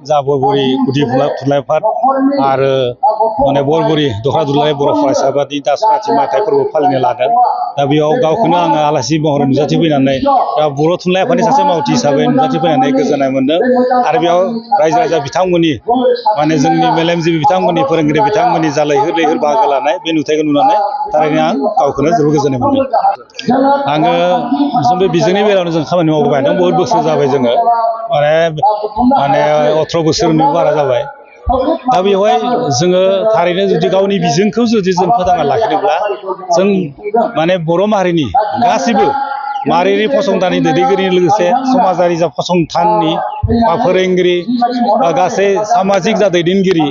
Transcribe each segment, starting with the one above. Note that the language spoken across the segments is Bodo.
जा बरबुरि गुदि थुनलाइ आफाद आरो माने बरबुरि दखरा दुलाराय बर' फरायसा आफादनि दा संक्रान्ति मायथाइ फोरबो फालिनो लादों। दा बेयाव गावखौनो आङो आलासि महरै नुजाथिफैनानै दा बर' थुनलाइ आफादनि सासे मावथि हिसाबै नुजाथिफैनानै गोजोननाय मोन्दों। आरो बेयाव रायजो राजा बिथांमोननि माने जोंनि मेलेमजिबि बिथांमोननि फोरोंगिरि बिथांमोननि जा लैहोर लैहोर बाहागो लानाय बे नुथायखौ नुनानै थारैनो आं गावखौनो जोबोर गोजोननाय मोन्दों। आङो बे बिजोंनि बेलायावनो जों खामानि मावबोबाय दं। बहुद बोसोर जाबाय जोङो माने 18 बोसोरनि बारा जाबाय। दा बेवहाय जोङो थारैनो जुदि गावनि बिजोंखौ जुदि जों फोथांना लाखिनोब्ला जों माने बर' माहारिनि गासिबो माहारियारि फसंथाननि दैदेनगिरिजों लोगोसे समाजारि जा फसंथाननि बा फोरोंगिरि बा गासै सामाजिक जा दैदेनगिरि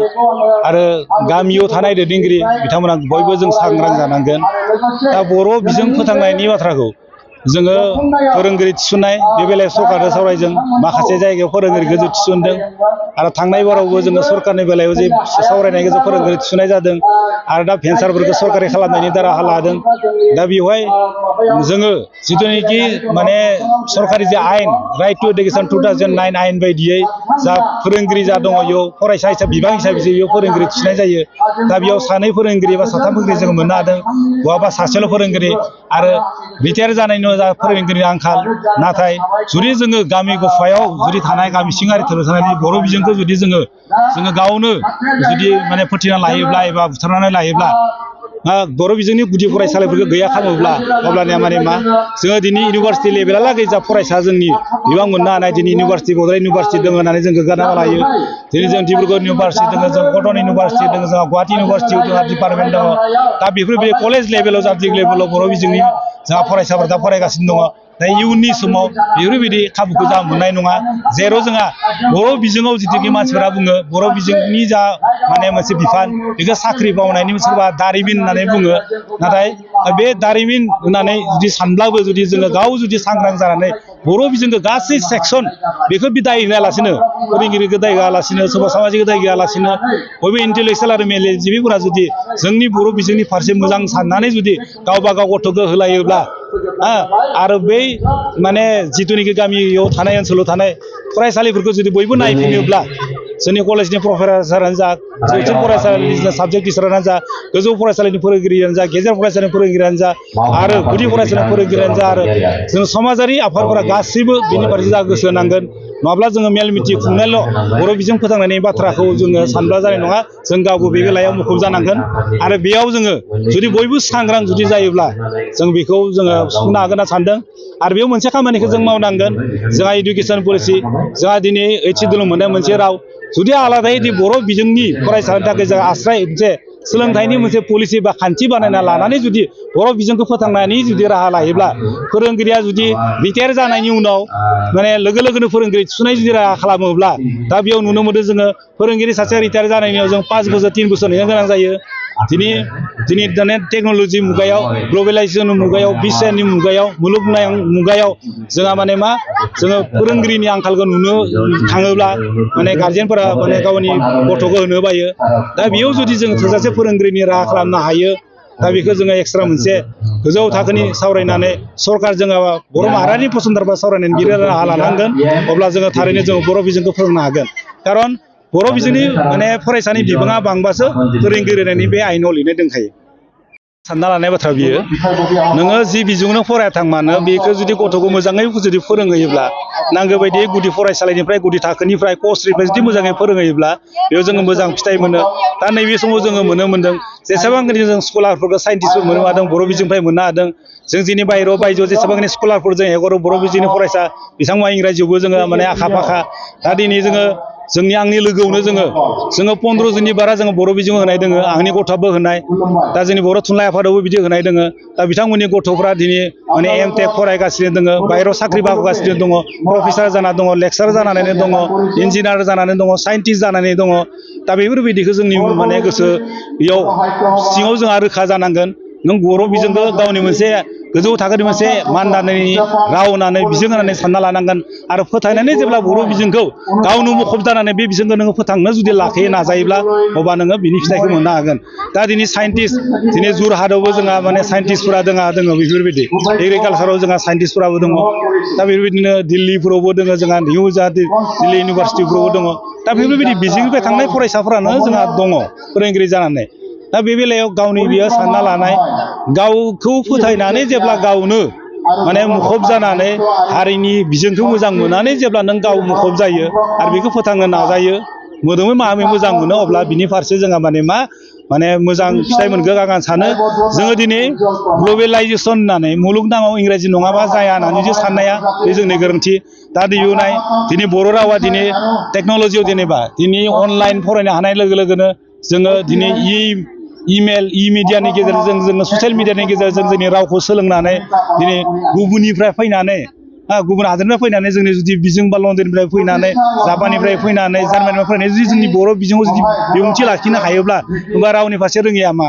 आरो गामियाव थानाय दैदेनगिरि बिथांमोना बयबो जों सांग्रां जानांगोन। दा बर' बिजों फोथांनायनि बाथ्राखौ जोङो फोरोंगिरि थिसननाय बे बेलायाव सरकारजों सावरायजों माखासे जायगायाव फोरोंगिरिखौ जों थिसनदों आरो थांनाय बारावबो जोङो सरकारनि बेलायाव जे सावरायनाय गेजेरजों फोरोंगिरि थिसननाय जादों आरो दा भेन्सारफोरखौ सरकारि खालामनायनि राहा लादों। दा बेवहाय जोङो जिथुनाखि माने सरकारि जे आयेन राइट टु एडुकेसन 2009 आयेन बायदियै जा फोरोंगिरि जा दङ बेयाव फरायसा हिसाबै बिबां हिसाबै बेयाव फोरोंगिरि थिसननाय जायो। दा बेयाव सानै फोरोंगिरि बा साथाम फोरोंगिरि जोङो मोननो हादों, बहाबा सासेल' फोरोंगिरि आरो रिटायार जानायनि उनाव जा फोरोंगिरिनि आंखाल। नाथाय जुदि जोङो गामि गफायाव जुदि थानाय गामि सिङारि थानाय बर' बिजोंखौ जुदि जोङो गावनो जुदि माने फोथैना लायोब्ला एबा बुथारनानै लायोब्ला बर' बिजोंनि गुदि फरायसालिफोरखौ गैया खालामोब्ला अब्लानिया माने मा जोङो दिनै इउनिभार्सिटि लेभेलालागै जा फरायसा जोंनि बिबां मोननो हानाय दिनै इउनिभार्सिटि बड'लेण्ड इउनिभार्सिटि दङ होननानै जों गोग्गाना लायो। दिनै जों डिब्रुगड़ इउनिभार्सिटि दङ, जों कटन इउनिभार्सिटि दङ, जोंहा गुवाहाटि इउनिभार्सिटियाव जोंहा डिपार्टमेन्ट दङ। दा बेफोरबायदि कलेज लेभेलाव जा डिग्री लेभेलाव बर' बिजोंनि जोंहा फरायसाफोर दा फरायगासिनो दङ। दा इयुननि समाव बेफोरबायदि खाबुखौ जोंहा मोननाय नङा, जेराव जोंहा बर' बिजोङाव जिथुखि मानसिफोरा बुङो बर' बिजोंनि जा माने मोनसे बिफान बेखौ साख्रि मावनायनि सोरबा दारिमिन होननानै बुङो। नाथाय बे दारिमिन होननानै जुदि सानब्लाबो जुदि जोङो गाव जुदि सांग्रां जानानै बर' बिजोंखौ गासै सेक्सन बेखौ दाय होआलासिनो, फोरोंगिरिखौ दाय होआलासिनो, सोरबा सामाजिक दाय होआलासिनो बयबो इन्टेलेक्सुयेल आरो मेलेमजिबिफोरा जुदि जोंनि बर' बिजोंनि फारसे मोजां साननानै जुदि गावबा गाव गथ'खौ होलायोब्ला आरो बै माने जिथुनिखि गामियाव थानाय ओनसोलाव थानाय फरायसालिफोरखौ जुदि बयबो नायफिनोब्ला जोंनि कलेजनि प्रफेसारानो जा, जौसिन फरायसालिनि साबजेक्ट टिचारानो जा, गोजौ फरायसालिनि फोरोंगिरियानो जा, गेजेर फरायसालिनि फोरोंगिरियानो जा आरो गुदि फरायसालिनि फोरोंगिरियानो जा आरो जों समाजारि आफादफोरा गासैबो बेनि फारसे जा गोसो होनांगोन। नङाब्ला जोङो मेल मिथिं खुंनायल' बर' बिजों फोथांनायनि बाथ्राखौ जोङो सानब्ला जानाय नङा। जों गावबो बे बेलायाव मुखुब जानांगोन आरो बेयाव जोङो जुदि बयबो सांग्रां जुदि जायोब्ला जों बेखौ जोङो सुफुंनो हागोन होनना सानदों। आरो बेयाव मोनसे खामानिखौ जों मावनांगोन, जोंहा इडुकेसन पलिसि, जोंहा दिनै 8th सिडुलाव मोननाय मोनसे राव, जुदि आलादायै बर' बिजोंनि फरायसानि थाखाय जों आश्रय मोनसे सोलोंथाइनि मोनसे पलिसि बा खान्थि बानायना लानानै जुदि बर' बिजोंखौ फोथांनायनि जुदि राहा लायोब्ला, फोरोंगिरिया जुदि रिटायार जानायनि उनाव माने लोगो लोगोनो फोरोंगिरि थिसननाय जुदि राहा खालामोब्ला, दा बेयाव नुनो मोनो जोङो फोरोंगिरि सासे रिटायार जानायनि उनाव जों 5 बोसोर 3 बोसोर नेनो गोनां जायो। दिनै टेक्न'लजि मुगायाव, ग्लबेलाइजेसन मुगायाव, बिगियाननि मुगायाव, मुलुगनां मुगायाव जोंहा माने मा जोङो फोरोंगिरिनि आंखालखौ नुनो थाङोब्ला माने गारजेनफोरा माने गावनि गथ'खौ होनो बायो। दा बेयाव जुदि जों थोजासे फोरोंगिरिनि राहा खालामनो हायो, दा बेखौ जोङो एक्सट्रा मोनसे गोजौ थाखोनि सावरायनानै सरकार जोङो बर' माहारिनि फसंथानफोरा सावरायनानै बिराद राहा लानांगोन। अब्ला जोङो थारैनो जोङो बर' बिजोंखौ फोरोंनो हागोन। खारन बर' बिजोंनि माने फरायसानि बिबाङा बांबासो फोरोंगिरि होननायनि बे आयेनाव लिरनाय दंखायो। सानना लानाय बाथ्रा बियो, नोङो जि बिजोंनो फरायाथों मानो बेखौ जुदि गथ'खौ मोजाङै जुदि फोरोंहोयोब्ला, नांगौ बायदि गुदि फरायसालिनिफ्राय गुदि थाखोनिफ्राय कचनिफ्राय जुदि मोजाङै फोरोंहोयोब्ला बेयाव जोङो मोजां फिथाइ मोनो। दा नैबे समाव जोङो नुनो मोन्दों जेसेबांखिनि जों स्कलारफोरखौ साइन्टिस्टफोर मोननो हादों, बर' बिजोंनिफ्राय मोननो हादों। जों दिनै बायजोआव जेसेबांखिनि स्कलारफोर जों हगारो बर' बिजोंनि फरायसा, बिथांमोना इंराजियावबो जोङो माने आखा फाखा। दा दिनै आंनि लोगोआवनो जोङो 15 जननि बारा जोङो बर' बिजोङाव होनाय दोङो, आंनि गथ'आबो होनाय। दा जोंनि बर' थुनलाइ आफादावबो बिदि होनाय दोङो। दा बिथांमोननि गथ'फ्रा दिनै माने MTech फरायगासिनो दोङो, बाहेरायाव साख्रि मावगासिनो दङ, प्रफेसार जाना दङ, लेक्सार जानानै दङ, इन्जिनियार जानानै दङ, साइन्टिस्ट जानानै दङ। दा बेफोरबायदिखौ जोंनि माने गोसो बेयाव सिङाव जोंहा रोखा जानांगोन। नों बर' बिजोंखौ गावनि मोनसे गोजौ थाखोनि मोनसे मानदानि राव होननानै बिजों होननानै सानना लानांगोन आरो फोथायनानै जेब्ला बर' बिजोंखौ गावनो मुखुब जानानै बे बिजोंखौ नोङो फोथांनो जुदि लाखिनो नाजायोब्ला अब्ला नोङो बिनि फिथाइखौ मोननो हागोन दा दिनै साइन्टिस्ट दिनै जरहाटआवबो जोंहा माने साइन्टिस्टफोरा दङ बेफोरबायदि एग्रिकालसाराव जोंहा साइन्टिस्टफोराबो दङ दा बेफोरबायदिनो दिल्लीफोरावबो दङ जोंहा निउ दिल्ली इउनिभारसिटिफोरावबो दङ दा बेफोरबायदि बिजोंनिफ्राय थांनाय फरायसाफोरानो जोंहा दङ फोरोंगिरि जानानै दा बे बेलायाव गावनि बियो सानना लानाय गावखौ फोथायनानै जेब्ला गावनो माने मुखुब जानानै हारिनि बिजोंखौ मोजां मोननानै जेब्ला नों गाव मुखुब जायो आरो बेखौ फोथांनो नाजायो मोदोमै माहामै मोजां मोनो अब्ला बिनि फारसे जोंहा माने मोजां फिथाइ मोनगोन आं सानो जोङो दिनै ग्लबेलाइजेसन होननानै मुलुगनाङाव इंराजि नङाबा जाया होननानै जे साननाया बे जोंनि गोरोन्थि दा दिनै बर' रावा दिनै टेक्न'लजियाव जेनेबा दिनै अनलाइन फरायनो हानाय लोगो लोगोनो जोङो दिनै इमेल मिडियानि गेजेरजों जोङो ससियेल मिडियानि गेजेरजों जोंनि रावखौ सोलोंनानै दिनै गुबुननिफ्राय फैनानै गुबुन हादरनिफ्राय फैनानै जोंनि जुदि बिजों बा लण्डननिफ्राय फैनानै जापाननिफ्राय फैनानै जार्मानिनिफ्राय फैनानै जुदि जोंनि बर' बिजोङाव जुदि बिबुंथि लाखिनो हायोब्ला होमबा रावनि फारसे रोङिया मा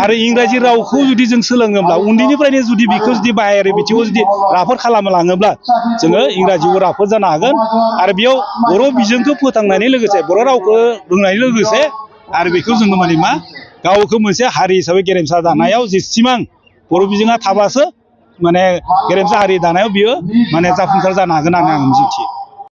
आरो इंराजि रावखौ जुदि जों सोलोङोब्ला उन्दैनिफ्रायनो जुदि बेखौ जुदि बाहेरारि बिथिङाव जुदि राफोद खालामलाङोब्ला जोङो इंराजियाव राफोद जानो हागोन आरो बेयाव बर' बिजोंखौ फोथांनायनि लोगोसे बर' रावखौ रोंनायनि लोगोसे आरो बेखौ जोङो गावखौ मोनसे हारि हिसाबै गेरेमसा दानायाव जेसेबां बर' बिजोङा थाबासो माने गेरेमसा हारि दानायाव बियो माने जाफुंसार जानो हागोन होननानै आं मिजिंथियो